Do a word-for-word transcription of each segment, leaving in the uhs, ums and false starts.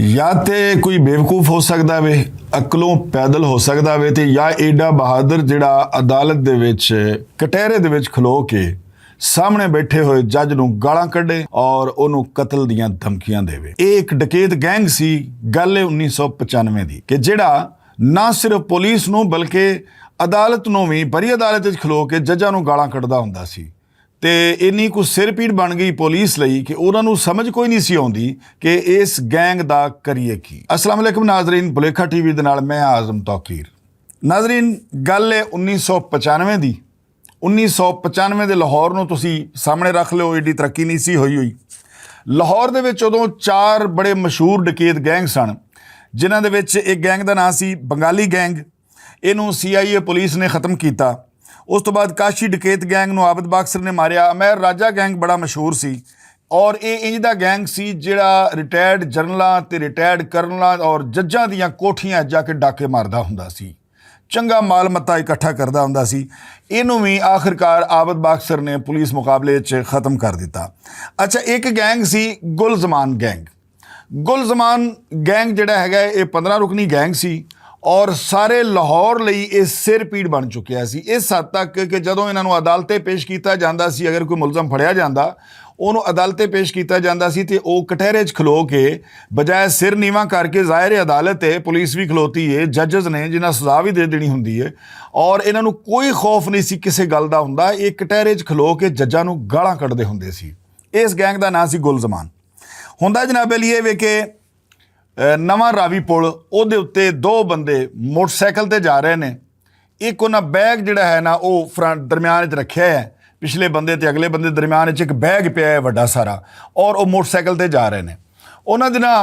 یا تے کوئی بیوقوف ہو سکدا وے، عقلوں پیدل ہو سکدا وے، تے یا ایڈا بہادر جڑا عدالت دے وچ، کٹہرے دے وچ کھلو کے سامنے بیٹھے ہوئے جج نوں گالاں کڈے اور اونوں قتل دیاں دھمکیاں دیوے۔ اے ایک ڈکیت گینگ سی، گل اے انیس سو پچانوے دی، کہ جڑا نہ صرف پولیس نوں بلکہ عدالت نوں وی، بڑی عدالت وچ کھلو کے ججاں نوں گالاں کڈدا ہوندا سی۔ تے اینی کو سر پیڑ بن گئی پولیس لئی کہ انہاں نوں سمجھ کوئی نہیں سی آوندی کہ اس گینگ دا کریے کی۔ السلام علیکم ناظرین، بلیکھا ٹی وی دے نال میں اعظم توقیر۔ ناظرین، گل ہے انیس سو پچانوے دی۔ انیس سو پچانوے دے لاہور نوں تسی سامنے رکھ لو، ایڈی ترقی نہیں سی ہوئی ہوئی۔ لاہور دے وچ ادوں چار بڑے مشہور ڈکیت گینگ سن، جنہاں دے وچ ایک گینگ دا نام سی بنگالی گینگ۔ اینوں سی آئی اے پولیس نے ختم کیتا۔ اس توں بعد کاشی ڈکیت گینگ نوں عابد باکسر نے ماریا۔ امیر راجہ گینگ بڑا مشہور سی، اور اے انج دا گینگ سی جڑا ریٹائرڈ جنرلاں تے ریٹائرڈ کرنلاں اور ججاں دیاں کوٹھیاں جا کے ڈاکے ماردا ہوندا سی، چنگا مال متا اکٹھا کردا ہوندا سی۔ اینوں وی آخرکار عابد باکسر نے پولیس مقابلے چ ختم کر دتا۔ اچھا، ایک گینگ سی گل زمان گینگ۔ گل زمان گینگ جڑا ہے اے پندرہ رکنی گینگ سی، اور سارے لاہور لئی اے سر پیڑ بن چکیا سی، اس حد تک کہ جدوں انہاں نوں عدالتیں پیش کیتا جاندا سی، اگر کوئی ملزم پھڑیا جاندا، اونوں عدالتیں پیش کیتا جاندا سی تے او کٹہرے چ کھلو کے بجائے سر نیواں کر کے، ظاہر ہے عدالت ہے، پولیس وی کھلوتی ہے، ججز نے جنہاں سزا وی دے دینی ہوندی ہے، اور انہاں نوں کوئی خوف نہیں سی کسے گل دا ہوندا۔ اے کٹہرے چ کھلو کے ججاں نوں گالاں کڈدے ہوندے سی۔ اس گینگ دا ناں سی گل زمان۔ ہوندا جناب علی اے وے کہ نواں راوی پل، اوہدے اتے دو بندے موٹر سائیکل تے جا رہے نے۔ ایک انہاں بیگ جڑا ہے نا، او فرنٹ درمیان وچ رکھیا ہے، پچھلے بندے تے اگلے بندے درمیان وچ ایک بیگ پیا ہے وڈا سارا، اور او موٹر سائیکل تے جا رہے نے۔ انہاں دے نا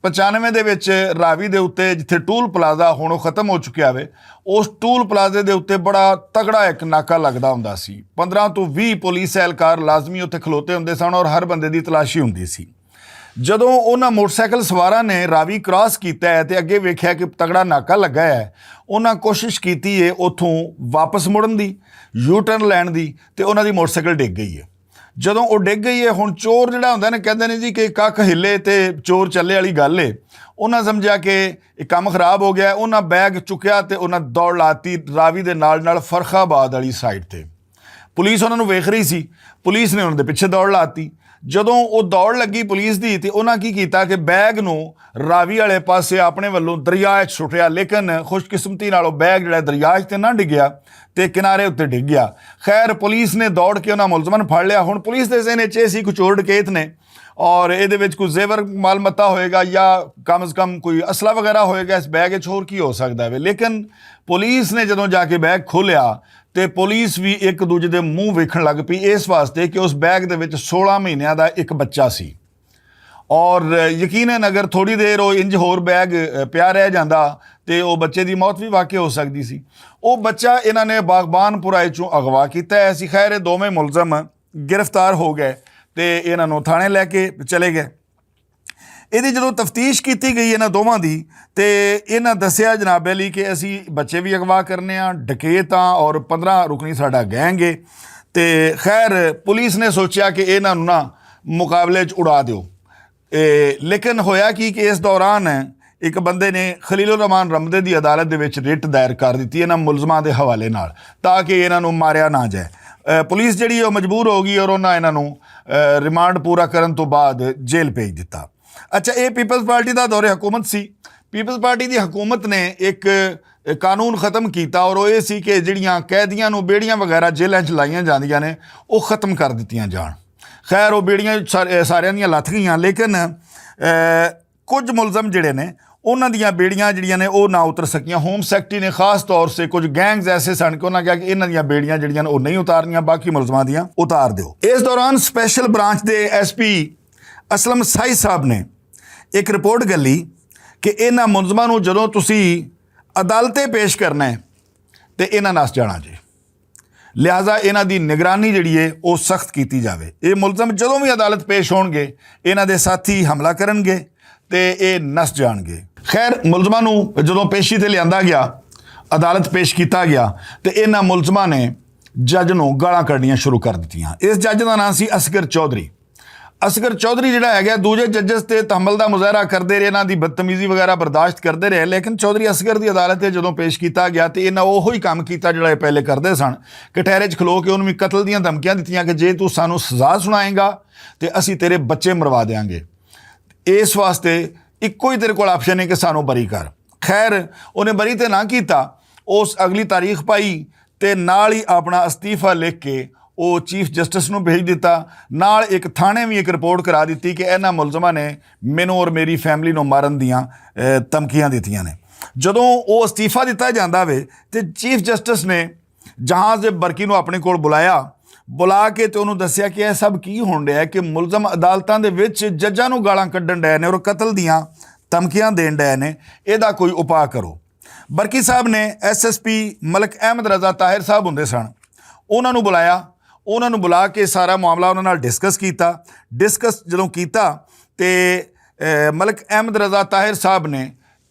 پچانوے دے وچ راوی دے اتے جتھے ٹول پلازہ ہن او ختم ہو چکیا وے، اس ٹول پلازے دے اتے بڑا تگڑا ایک ناکا لگدا ہوندا سی۔ پندرہ توں ویہہ پولیس اہلکار لازمی اتے کھلوتے ہوندے سن اور ہر بندے دی تلاشی ہوندی سی۔ جدوں انہاں موٹر سائیکل سواراں نے راوی کراس کیتا ہے تے اگے ویکھیا کہ تگڑا ناکا لگا ہے، انہاں کوشش کیتی ہے اتھوں واپس مڑن دی، یو ٹرن لین دی، تے انہاں دی موٹر سائیکل ڈگ گئی ہے۔ جدوں او ڈگ گئی ہے، ہن چور جڑا ہوندا نے، کہندے نے جی کہ ککھ ہلے تے چور چلے والی گل ہے۔ انہاں سمجھیا کہ یہ کم خراب ہو گیا ہے۔ انہاں بیگ چکیا تے انہاں دوڑ لاتی راوی دے نال نال فرخ آباد والی سائیڈ تے۔ پولیس انہاں نوں ویکھ رہی سی، پولیس نے انہاں دے پچھے دوڑ لاتی۔ جدوں او دوڑ لگی پولیس دی تے انہاں کی کیتا کہ بیگ نوں راوی والے پاسے اپنے ولوں دریا وچ سٹیا، لیکن خوش قسمتی نال او بیگ جڑا دریا وچ تے نہ ڈگیا، تے کنارے اتے ڈگ گیا۔ خیر، پولیس نے دوڑ کے انہاں ملزماں نوں پھڑ لیا۔ ہن پولیس دے ذہن وچ اے سی کچھ چور ڈکیت نے، اور اے دے وچ کوئی زیور مال متا ہوئے گا یا کم از کم کوئی اسلحہ وغیرہ ہوئے گا اس بیگ وچ، ہور کی ہو سکدا ہے؟ لیکن پولیس نے جدوں جا کے بیگ کھولیا، تے پولیس وی ایک دوجے دے منہ ویکھن لگ پئی، اس واسطے کہ اس بیگ دے وچ سولہ مہینیاں دا ایک بچہ سی۔ اور یقیناً اگر تھوڑی دیر او انج ہور بیگ پیا رہ جاندا، تے او بچے دی موت وی واقع ہو سکدی سی۔ او بچہ انہاں نے باغبان پورا چوں اغوا کیتا ہے سی۔ خیر، اے دوویں ملزم گرفتار ہو گئے تے انہاں نوں تھانے لے کے چلے گئے۔ ایہدی جدوں تفتیش کیتی گئی انہاں دوواں دی، تے انہاں دسیا جناب علی کہ اسی بچے وی اغوا کرنے آں، ڈکیت آں اور پندرہ رکنی ساڈا گینگ ہے۔ تے خیر، پولیس نے سوچیا کہ انہاں نوں نا مقابلے چ اڑا دیو۔ اے، لیکن ہویا کی کہ اس دوران اک بندے نے خلیل الرحمان رمدے دی عدالت دے وچ رٹ دائر کر دتی انہاں ملزماں دے حوالے نال، تاکہ انہاں نوں ماریا نہ جائے۔ اے، پولیس جڑی او مجبور ہو گئی اور انہاں انہاں نوں، اے، ریمانڈ پورا کرن تو بعد جیل بھیج دتا۔ اچھا، اے پیپلز پارٹی دا دور حکومت سی۔ پیپلز پارٹی دی حکومت نے ایک قانون ختم کیتا اور او اے سی کہ جڑیاں قیدیاں نوں بیڑیاں وغیرہ جیلاں چ لائیاں جاندیاں نے، او ختم کر دتیاں جان۔ خیر، او بیڑیاں سار-، ساریاں دیاں لتھ گئیاں، لیکن، اے، کچھ ملزم جڑے نے، انہاں دیاں بیڑیاں جڑیاں نے، او نہ اتر سکیاں۔ ہوم سیکرٹری نے خاص طور سے کچھ گینگز ایسے سن کہ انہاں کہا کہ انہاں دیاں بیڑیاں جڑیاں نے، او نہیں اتارنیاں، باقی ملزماں دیاں اتار دیو۔ اس دوران سپیشل برانچ دے ایس پی اسلم سائی صاحب نے ایک رپورٹ گلی کہ انہاں ملزماں نوں جدوں تسی عدالتیں پیش کرنا ہے تے انہاں نس جانا جے، لہذا انہاں دی نگرانی جڑی ہے، او سخت کیتی جاوے۔ اے ملزم جدوں وی عدالت پیش ہون گے، انہاں دے ساتھی حملہ کرن گے تے اے نس جان گے۔ خیر، ملزماں نوں جدوں پیشی تے لیاندا گیا، عدالت پیش کیتا گیا، تے انہاں ملزماں نے جج نوں گالاں کڈنیاں شروع کر دتیاں۔ اس جج دا نام سی اصغر چوہدری۔ اصغر چوہدری جڑا ہے گیا دوجے ججز تے تحمل دا مظاہرہ کردے رہے، انہاں دی بدتمیزی وغیرہ برداشت کردے رہے، لیکن چوہدری اصغر دی عدالت تے جدوں پیش کیتا گیا تے انہاں اوہو ہی کام کیتا جڑا اے پہلے کردے سن۔ کٹہرے چ کھلو کے انہوں وی قتل دیاں دھمکیاں دتیاں کہ جے تو سانوں سزا سنائیں گا تے اسی تیرے بچے مروا دیاں گے۔ اس واسطے اکو ہی تیرے کول آپشن ہے کہ سانوں بری کر۔ خیر، انہیں بری تے نہ کیتا۔ اس اگلی تاریخ پائی تے نال ہی اپنا استعفی لکھ کے او چیف جسٹس نوں بھیج دتا۔ نال ایک تھانے وی ایک رپورٹ کرا دتی کہ انہاں ملزماں نے مینوں اور میری فیملی نوں مارن دیاں، اے، دھمکیاں دتیاں نے۔ جدوں او استعفی دتا جاندا وے تے چیف جسٹس نے جہاز دے برکی نوں اپنے کول بلایا، بلا کے تے انہوں دسیا کہ اے سب کی ہون ڈیا ہے کہ ملزم عدالتاں دے وچ ججاں نوں گالاں کڈن ڈے نے اور قتل دیاں دھمکیاں دین ڈے نے۔ اے دا کوئی اپا کرو۔ برکی صاحب نے ایس ایس پی ملک احمد رضا طاہر صاحب ہوندے سن، انہاں نوں بلایا۔ انہاں نوں بلا کے سارا معاملہ انہاں نال ڈسکس کیتا۔ ڈسکس جدوں کیتا تے، اے، ملک احمد رضا طاہر صاحب نے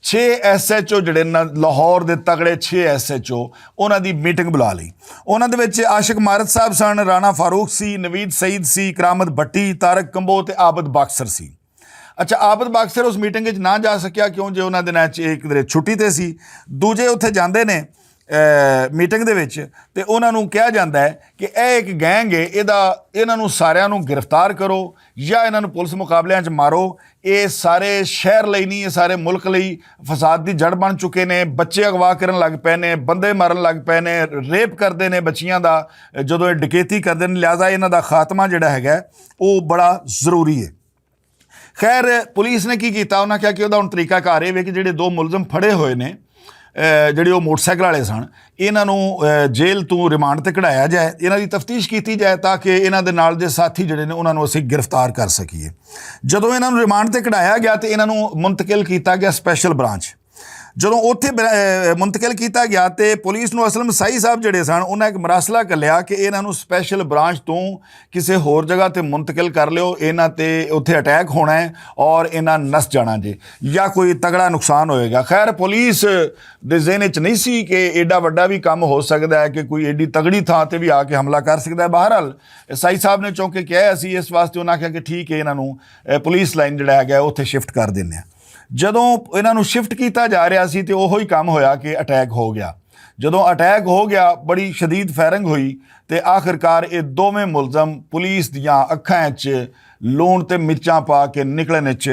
چھ ایس ایچ او جڑے نا، لاہور دے تگڑے چھ ایس ایچ او، انہاں دی میٹنگ بلا لئی۔ انہاں دے وچ عاشق مارت صاحب سن، رانا فاروق سی، نوید سعید سی، کرامت بھٹی، طارق کمبو تے عابد باکسر سی۔ اچھا، عابد باکسر اس میٹنگ وچ نہ جا سکیا، کیوں جے انہاں دے نال ایک دے چھٹی تے سی۔ دوجے اتھے جاندے نے، اے، میٹنگ دے وچ، تے انہاں نوں کہا جاندا ہے کہ اے ایک گینگ ہے، اے دا، انہاں نوں ساریاں نوں گرفتار کرو یا انہاں نوں پولیس مقابلیاں چ مارو۔ اے سارے شہر لئی نہیں، اے سارے ملک لئی فساد دی جڑ بن چکے نے۔ بچے اغوا کرن لگ پے نے، بندے مارن لگ پے نے، ریپ کردے نے بچیاں دا، جدوں اے ڈکیتی کردے نے۔ لہذا انہاں دا خاتمہ جڑا ہے گا، او بڑا ضروری ہے۔ خیر، پولیس نے کی کیتا؟ انہاں کہا کہ اوہدا ہن طریقہ کار اے وے کہ جڑے دو ملزم پھڑے ہوئے نے، جڑے او موٹر سائیکل والے سن، انہاں نوں جیل توں ریمانڈ تے کڑھایا جائے، انہاں دی تفتیش کیتی جائے تاکہ انہاں دے نال دے ساتھی جڑے نے انہاں نوں اسی گرفتار کر سکیے۔ جدوں انہاں نوں ریمانڈ تے کڑھایا گیا تے انہاں نوں منتقل کیتا گیا سپیشل برانچ۔ جدوں اوتھے منتقل کیتا گیا تے پولیس نوں اسلم سائی صاحب جڑے سن، انہاں ایک مراسلہ کلیا کہ انہاں نوں سپیشل برانچ توں کسے ہور جگہ تے منتقل کر لیو، انہاں تے اتھے اٹیک ہونا ہے اور انہاں نس جانا جے، یا کوئی تگڑا نقصان ہوئے گا۔ خیر، پولیس دے ذہن وچ نہیں سی کہ ایڈا وڈا بھی کم ہو سکدا ہے کہ کوئی ایڈی تگڑی تھاں تے بھی آ کے حملہ کر سکدا ہے۔ بہرحال، سائی صاحب نے چونکہ کہا سی، اس واسطے انہاں کہا کہ ٹھیک ہے، انہاں نوں پولیس لائن جڑا ہے گیا اتھے شفٹ کر دینے ہیں۔ جدوں انہاں نوں شفٹ کیتا جا رہا سی تے اوہو ہی کم ہویا کہ اٹیک ہو گیا۔ جدوں اٹیک ہو گیا، بڑی شدید فائرنگ ہوئی تے آخرکار اے دوویں ملزم پولیس دیاں اکھاں وچ لون تے مرچاں پا کے نکلن وچ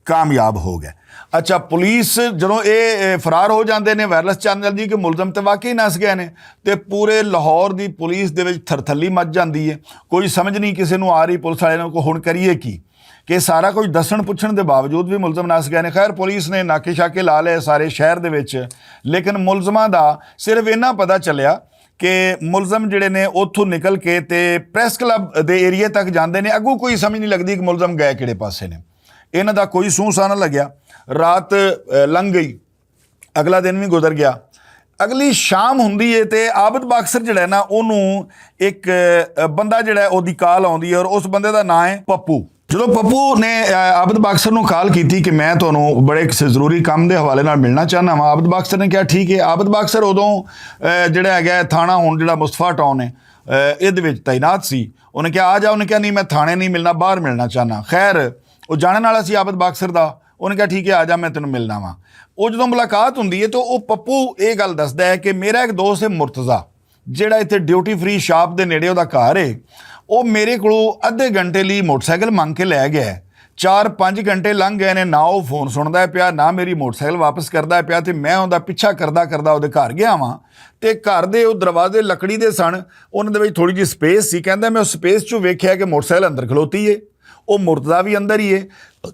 کامیاب ہو گئے۔ اچھا، پولیس جدوں اے فرار ہو جاندے نے، وائرلس چینل دی کہ ملزم تے واقعی نس گئے نے، تے پورے لاہور دی پولیس دے وچ تھرتھلی مچ جاندی ہے۔ کوئی سمجھ نہیں کسے نوں آ رہی، پولیس والے نوں کو ہن کریے کی؟ کہ سارا کچھ دسن پچھن دے باوجود وی ملزم نس گئے نے۔ خیر، پولیس نے ناکے شاکے لا لے سارے شہر دے وچ، لیکن ملزماں دا صرف اینا پتہ چلیا کہ ملزم جڑے نے اتھوں نکل کے تے پریس کلب دے ایریے تک جاندے نے، اگوں کوئی سمجھ نہیں لگدی کہ ملزم گئے کیڑے پاسے نے۔ انہاں دا کوئی سوں سا نہ لگیا۔ رات لنگ گئی، اگلا دن وی گزر گیا۔ اگلی شام ہوندی ہے تے عابد باکسر جڑا ہے نا، اونوں ایک بندہ جڑا ہے، اوہدی کال آندی ہے اور اس بندے دا ناں ہے پپو۔ جدوں پپو نے عابد باکسر نوں کال کیتی کہ میں تہانوں بڑے کسے ضروری کم دے حوالے نال ملنا چاہنا واں، عابد باکسر نے کہا ٹھیک ہے۔ عابد باکسر اودوں جڑا ہے گیا تھانہ ہن جڑا مصطفی ٹاؤن ہے، ایہدے وچ تعینات سی۔ انہاں کہا آ جا، انہاں کہا نہیں، میں تھانے نہیں ملنا، باہر ملنا چاہنا۔ خیر، او جانن والا سی عابد باکسر دا۔ انہاں کہا ٹھیک ہے، آ جا، میں تینوں ملنا واں۔ او جدوں ملاقات ہوندی ہے تے او پپو اے گل دسدا ہے کہ میرا ایک دوست ہے مرتضی، جیہڑا اتھے ڈیوٹی فری شاپ دے نیڑے اوہدا گھر ہے، او میرے کولوں ادھے گھنٹے لئی موٹر سائیکل منگ کے لے گیا ہے۔ چار پنج گھنٹے لنگ گئے نے، نہ او فون سندا ہے پیا، نہ میری موٹر سائیکل واپس کردا ہے پیا، تے میں اوہدا پچھا کردا کردا اوہدے گھر گیا واں۔ تے گھر دے او دروازے لکڑی دے سن، انہاں دے وچ تھوڑی جی سپیس سی۔ کہندا میں اس سپیس چوں ویکھیا کہ موٹر سائیکل اندر کھلوتی ہے، او مرتضی وی اندر ہی ہے،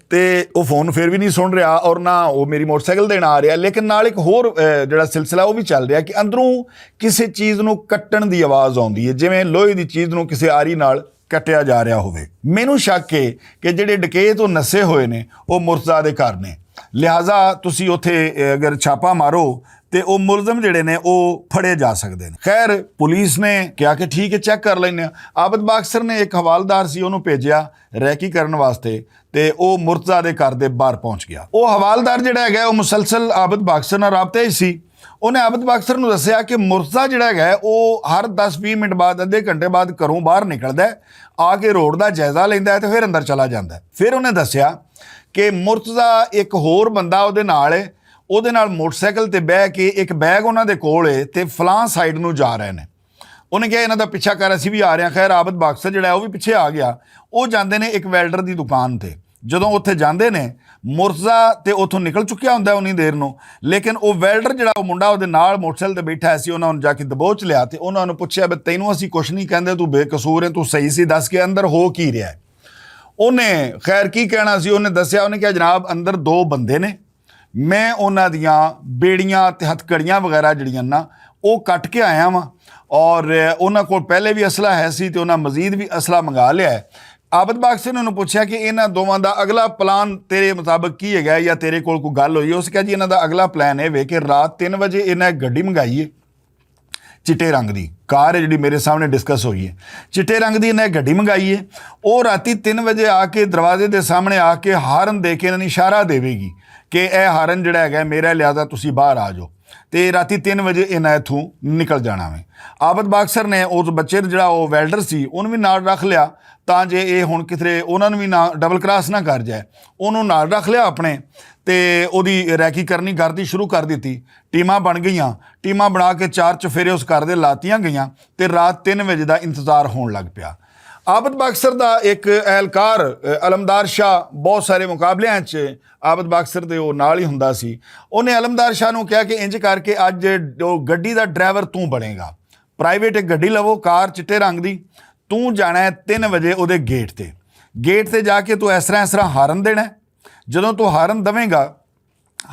تے او فون فیر وی نہیں سن رہیا اور نہ او میری موٹر سائیکل دین آ رہیا۔ لیکن نال ایک ہور جڑا سلسلہ او وی چل رہیا کہ اندروں کسے چیز نوں کٹن دی آواز آندی ہے، جویں لوہے دی چیز نوں کسے آری نال کٹیا جا رہیا ہووے۔ مینوں شک ہے کہ جڑے ڈکیت او نسے ہوئے نے، او مرتضی دے گھر نے۔ لہذا تسی اوتھے اگر چھاپا مارو تے او ملزم جڑے نے او پھڑے جا سکدے نے۔ خیر، پولیس نے کہا کہ ٹھیک ہے، چیک کر لینے۔ عابد باکسر نے ایک حوالدار سی، انہوں بھیجیا ریکی کرن واسطے، تے او مرتضی دے گھر دے باہر پہنچ گیا۔ او حوالدار جڑا ہے گیا او مسلسل عابد باکسر نال رابطے وچ سی۔ انہیں عابد باکسر نوں دسیا کہ مرتضی جڑا ہے او ہر دس ویہہ منٹ بعد، ادھے گھنٹے بعد گھروں باہر نکلدا ہے، آ کے روڈ دا جائزہ لیندا ہے تے پھر اندر چلا جاندا ہے۔ پھر انہیں دسیا کہ مرتضی، ایک ہور بندہ اودے نال ہے، اودے نال موٹر سائیکل تے بہہ کے ایک بیگ انہاں دے کول ہے تے فلاں سائیڈ نوں جا رہے نے۔ انہیں کہا انہاں دا پیچھا کر، اسی بھی آ رہے ہیں۔ خیر، عابد باکسر جڑا ہے وہ بھی پیچھے آ گیا۔ وہ جاندے نے ایک ویلڈر دی دکان تے۔ جدوں اوتھے جاندے نے، مرتضی تے اوتھوں نکل چکیا ہوندا ہے انہی دیر نوں، لیکن او ویلڈر جڑا او منڈا اوہدے نال موٹر سائیکل تے بیٹھا سی، انہاں نوں جا کے دبوچ لیا تے انہاں نوں پچھیا، بے تینوں اسی کچھ نہیں کہندے، توں بے قصور ہیں، توں صحیح سی، دس کے اندر ہو کی رہیا ہے؟ انہیں خیر کی کہنا سی؟ انہیں دسیا، انہیں کہا جناب، اندر دو بندے نے، میں انہاں دیاں بیڑیاں تے ہتھکڑیاں وغیرہ جڑیاں نا، او کٹ کے آیا واں، اور انہاں کول پہلے بھی اسلحہ ہے سی تے انہاں مزید بھی اسلحہ منگا لیا ہے۔ عابد باکسر نے انہوں پوچھا کہ انہاں دوواں دا اگلا پلان تیرے مطابق کی ہے گا، یا تیرے کول کوئی گل ہوئی ہے؟ اس کہا جی، انہاں دا اگلا پلان اے وے کہ رات تین وجے انہاں ایک گڈی منگائی ہے، چٹے رنگ دی کار ہے جڑی میرے سامنے ڈسکس ہوئی ہے۔ چٹے رنگ دی انہاں ایک گڈی منگائی ہے، او راتی تین وجے آ کے دروازے دے سامنے آ کے ہارن دے کے انہاں نوں اشارہ دے وے گی کہ اے ہارن جڑا ہے گا میرا، لہذا تسی باہر آ جاؤ۔ تے راتی تین وجے انہاں اتھوں نکل جانا وے۔ عابد باکسر نے اس بچے جڑا او ویلڈر سی، انہوں بھی نال رکھ لیا، تاں جے اے ہن کتھرے انہاں نوں وی نہ ڈبل کراس نہ کر جائے۔ انہوں نال رکھ لیا اپنے، تے اودی ریکی کرنی گھر دی شروع کر دتی۔ ٹیماں بن گئیاں، ٹیماں بنا کے چار چفیرے اس گھر دے لاتیاں گئیاں، تے رات تین وجے دا انتظار ہون لگ پیا۔ عابد باکسر دا ایک اہلکار، اہ، علمدار شاہ، بہت سارے مقابلیاں وچ عابد باکسر دے او نال ہی ہوندا سی۔ انہیں علمدار شاہ نوں کہا کہ انج کر کے اج او گڈی دا ڈرائیور توں بنے گا، پرائیویٹ ایک گڈی لوو، کار چٹے رنگ دی، توں جانا ہے تین وجے اودے گیٹ تے۔ گیٹ تے جا کے توں اس طرح، اس طرح ہارن دینا ہے۔ جدوں توں ہارن دویں گا،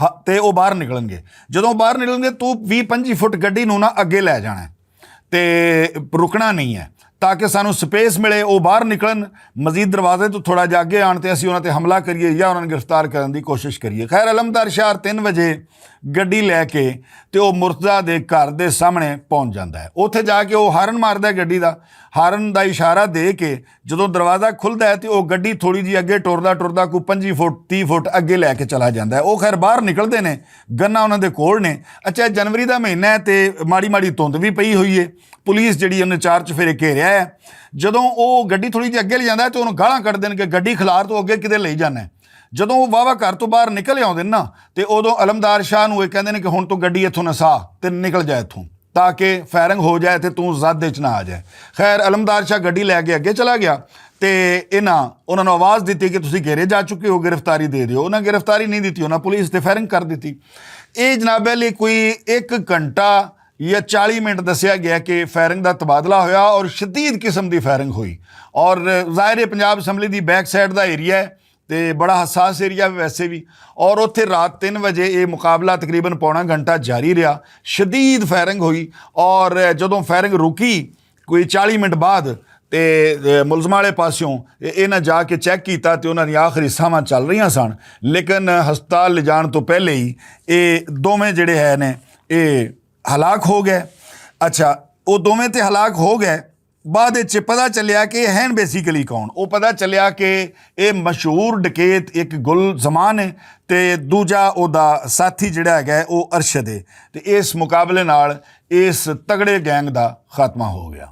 ہ-، تے او باہر نکلن گے۔ جدوں باہر نکلن گے، توں ویہہ پنجی فٹ گڈی نوں نہ اگے لے جانا ہے تے رکنا نہیں ہے، تاکہ سانوں سپیس ملے، او باہر نکلن، مزید دروازے توں تھوڑا جا اگے آن تے اسی انہاں تے حملہ کریے یا انہاں نوں گرفتار کرن دی کوشش کریے۔ خیر، علمدار شاہ تین وجے گڈی لے کے تے او مرتضی دے گھر دے سامنے پہنچ جاندا ہے۔ اوتھے جا کے او ہارن ماردا ہے گڈی دا، ہارن دا اشارہ دے کے جدوں دروازہ کھلدا ہے تے او گڈی تھوڑی جی اگے ٹردا ٹردا کوئی پنجی فٹ، تیہہ فٹ اگے لے کے چلا جاندا ہے۔ او خیر باہر نکلدے نے، گناں انہاں دے کول نے۔ اچھا، جنوری دا مہینہ ہے تے ماڑی ماڑی دھند وی پئی ہوئی ہے۔ پولیس جڑی انہیں چار چفیرے گھیریا ہے۔ جدوں او گڈی تھوڑی جی اگے لے جاندا ہے تے انہوں گالاں کڈ دین کہ گڈی کھلار تو اگے کدے لئی جانا ہے۔ جدوں او واہ واہ گھر تو باہر نکل آوندے نا، تے اودوں علمدار شاہ نوں اے کہندے نے کہ ہن تو گڈی اتھوں نسا تے نکل جائے اتھوں، تاکہ فائرنگ ہو جائے تے توں زد وچ نہ آ جائے۔ خیر، علمدار شاہ گڈی لے کے اگے چلا گیا تے انہاں انہاں نوں آواز دتی کہ تسی گھیرے جا چکے ہو، گرفتاری دے دیو۔ انہاں گرفتاری نہیں دتی، انہاں پولیس تے فائرنگ کر دتی۔ اے جناب علی کوئی ایک گھنٹہ یا چالیس منٹ دسیا گیا کہ فائرنگ دا تبادلہ ہویا اور شدید قسم دی فائرنگ ہوئی۔ اور ظاہر ہے پنجاب اسمبلی دی بیک سائیڈ دا ایریا ہے، تے بڑا حساس ایریا ویسے بھی۔ اور اتھے رات تین وجے اے مقابلہ تقریباً پونا گھنٹہ جاری رہیا، شدید فائرنگ ہوئی۔ اور جدوں فائرنگ رکی کوئی چالیس منٹ بعد، تے ملزماں والے پاسوں انہاں جا کے چیک کیتا تے انہاں دی آخری ساہواں چل رہیاں سن، لیکن ہسپتال لے جان تو پہلے ہی اے دوویں جڑے ہے نے، اے ہلاک ہو گئے۔ اچھا، او دوویں تے ہلاک ہو گئے۔ بعد وچ پتہ چلیا کہ اے ہن بیسیکلی کون؟ او پتہ چلیا کہ اے مشہور ڈکیت ایک گل زمان ہے تے دوجا او دا ساتھی جڑا ہے او ارشد ہے۔ تے اس مقابلے نال اس تگڑے گینگ دا خاتمہ ہو گیا۔